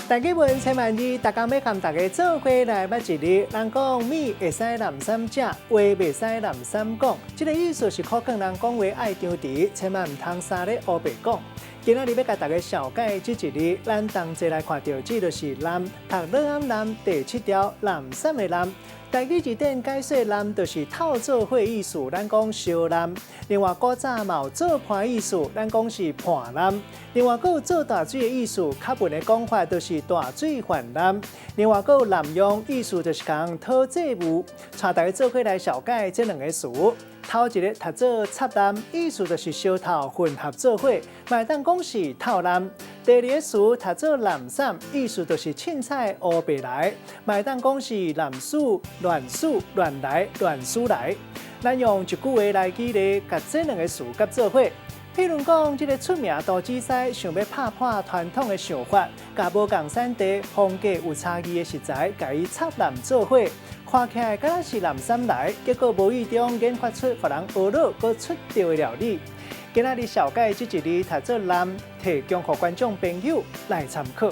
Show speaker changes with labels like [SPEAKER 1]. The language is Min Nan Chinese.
[SPEAKER 1] 大家問千萬字，逐工欲共大家做伙來捌一字。人講物會使濫三食，話袂使濫三講。這个意思是苦勸人講話愛張弛，千萬毋通三咧烏白講。今仔日欲共大家紹介這一字，咱同齊來看著這就是濫，讀樂暗濫第七條濫散的濫。台語字典解說濫就是透做伙意思，咱講相濫。另外古早嘛有做伴意思，咱講是伴濫。另外閣有做大水的意思，較文的講法就是大水泛濫。另外閣有濫用意思，就是共討債務。帶大家做伙來紹介這兩个詞。頭一个讀做插濫，意思就是相透混合做伙，嘛會當講是透濫。第二个詞讀做濫散，意思就是凊彩烏白來，嘛會當講是濫使、亂使、亂來、亂使來。咱用一句話來舉例，共這兩个詞佮做伙。譬如講，這个出名都子師想欲拍破傳統的想法，共無仝產地風格有差異的食材，共伊插濫做伙，看起來敢若是濫散來，結果無意中研發出予人懊惱閣出著的料理。今仔日紹介這一字讀做濫，提供予觀眾朋友來參考。